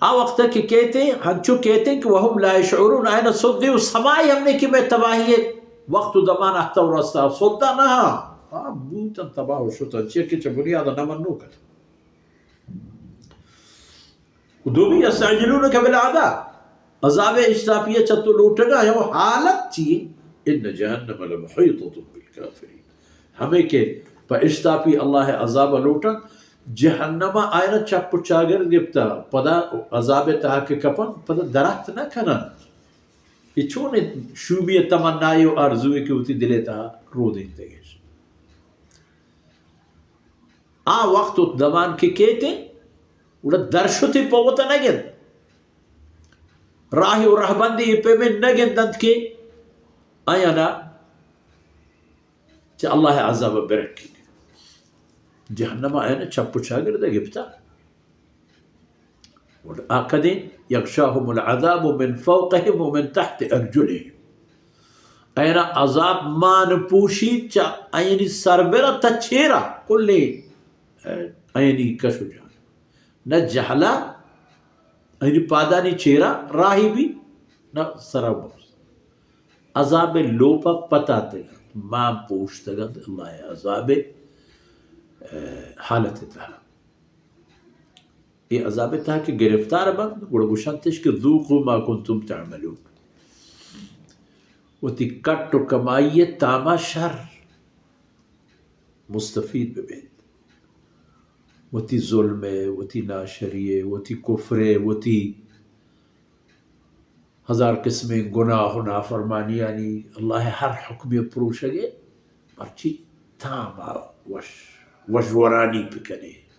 آ وقت کہ کیتے، ہنچو کیتے کہ وهم لا يشعرون، آئینا سدے و سمائی ہم نے کہ میں تباہی ہے، وقت و دمان اہتا و رستا، سدا نہ، آ بوتن تباہ و شتن، چیا کہ چہ بنیاد نہ منو کت۔ و دومی، يستعجلونك بالعذاب، عذاب اشتاپی چہ تو لوٹگا ہے، و حالت چی؟ ان جهنم لمحيطة بالكافرين، ہمیں کہ پہ اشتاپی اللہ عذاب لوٹن، جہنم آئینا چپ و چاگرد گپتا، پدا عذاب تہا کہ کپن، پدا درات نہ کنن۔ یہ چون شومی تمنائی و آرزوی کہ وتی دل تہا رودینتگش۔ آ وقت و دمان کہ کیتے، گڑا درشتے پہ وتا نہ گند۔ راہی و رہبندی یہ پیمیں نہ گندنت کہ آیانا چہ اللہ عذاب برکی۔ جہنم آیانا چپ و چاگرد گپتا۔ آ کدیں؟ يغشاهم العذاب من فوقهم ومن تحت أرجلهم۔ آیانا عذاب مان پوشی چہ آیانی سربرا تا چیرا، کلیں، اه، آیانی کش و جان۔ نہ جہلا آیانی پادانی چیرا راہی بی، نہ سرا بوز۔ عذاب لوپا پتاتگنت، مان پوشتگنت اللہ عذاب، اه، حالت تہا۔ اے عذاب تہا کہ گرفتار بنت، گڑا گوشنتش کہ ذوقوا ما كنتم تعملون۔ وتی کٹ و کمائی تاما شر مستفید ببیت۔ وتی ظلم، وتی ناشری، وتی کفر، وتی ہزار قسمیں گناہ و نافرمانیانی اللہ ہر حکمی پروشگے، مرچی تاما وش، وشورانی بکنے۔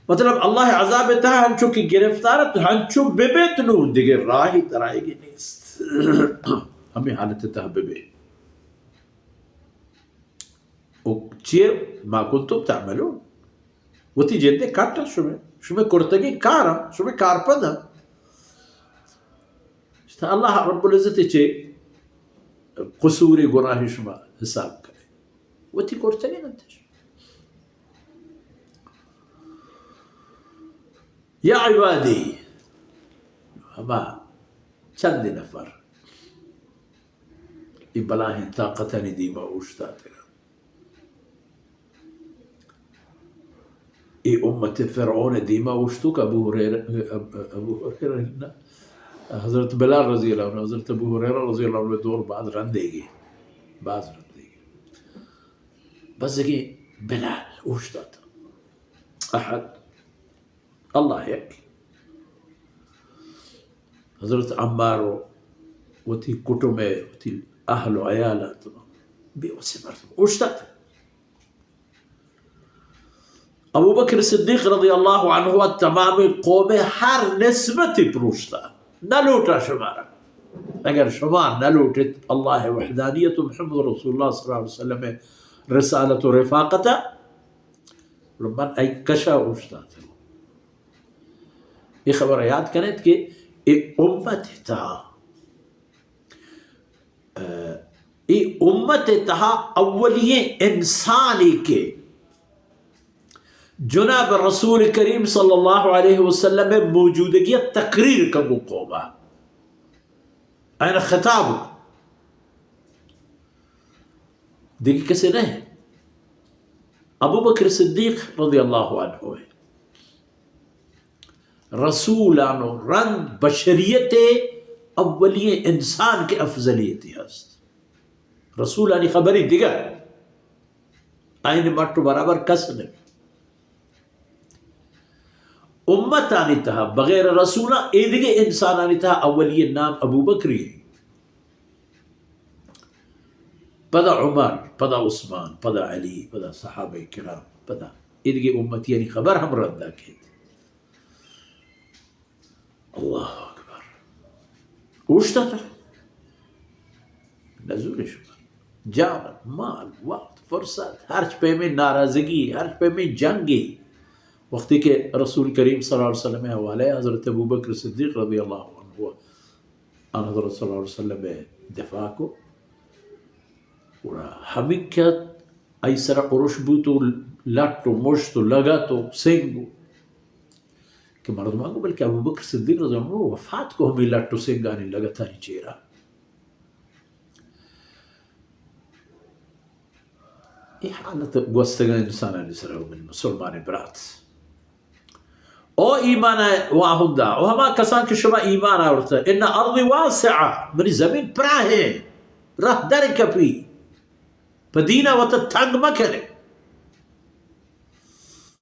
مطلب، اللہ عذاب تہا ہنچو کہ گرفتار ات، ہنچو ببیت، نوں دگہ راہی درائگی نیست۔ ہمیں حالت تہا ببیت۔ و چیئے؟ ما کنتم تعملون۔ وتی جندے کٹ انت شمے، شمے کرتگیں کار انت، شمے کارپد انت۔ اللہ رب العزت چے قصور گناہ شما حساب کرے۔ وتی کرتگیں انتش۔ یا عبادی، ہما چند نفر اے بلاہیں طاقتانی دیما اوشتاتگاں۔ اے امت فرعون دیما اوشتوک ابو ہریرہ، اب-، ابو ہریرہ نہ، حضرت بلال رضی اللہ عنہ، حضرت ابو ہریرہ رضی اللہ عنہ دور بعد رندیگی، باز رندیگی۔ بزگیں بلال اوشتات۔ احد۔ اللہ یک۔ حضرت عمار و وتی کٹم ء وتی اہل و عیال ء تمام بے وسیں مردم اوشتات۔ ابوبکر صدیق رضی اللہ عنہ ء تمام قوم ء ہر نسبت پروشتا، نہ لوٹا شمارا۔ اگر شما نہ لوٹت اللہ ء وحدانیت و محمد رسول اللہ صلی اللہ علیہ وسلم ء رسالت و رفاقت ء، من ای کشا اوشتاتگ۔ اے خبر یاد کنیت کہ اے امت تہا، اے امت تہا اولی انسانی کہ جناب رسول کریم صلی اللہ علیہ وسلم موجودگی تقریر کنگو قوما، این خطاب دگہ کسے نہ، ابوبکر صدیق رضی اللہ عنہ۔ رسولان و رند بشریت اولی انسان کہ افضلیتی ہست۔ رسولانی خبری دگہ، آئین مٹ و برابر کس نہیں۔ امتانی تہا بغیر رسولاں اے دگہ انسانانی تہا اولی نام ابوبکری۔ پدا عمر، پدا عثمان، پدا علی، پدا صحابہ کرام، پدا اے دگہ امتیانی خبر ہم رندا کیت۔ اللہ اکبر۔ اوشتاتہ۔ نزول شما۔ جان، مال، وقت، فرصت، ہرچ پیمیں ناراضگی، ہرچ پیمیں جنگی، وقتی کہ رسول کریم صلی اللہ علیہ وسلم حوالہ حضرت ابوبکر صدیق رضی اللہ عنہ آن حضرت صلی اللہ علیہ وسلم ء دفاع کو۔ گڑا ہمینکہ آئی سرا ارش بوت و لٹ و مشت و لگت و سنگ و کہ مردماں گو بلکہ ابوبکر صدیق رضی اللہ عنہ وفات کو ہمیں لٹ و سنگانی لگتانی چیرا۔ اے حالت گوستگاں انسانانی سر، او منی مسلمان برات، او ایمان واہندا، او ہما کسان کہ شما ایمان آورتا، ان ارضی واسعہ، منی زمین پراہ ہے، راہ در کپی، پہ دینا وتا تنگ مکنے۔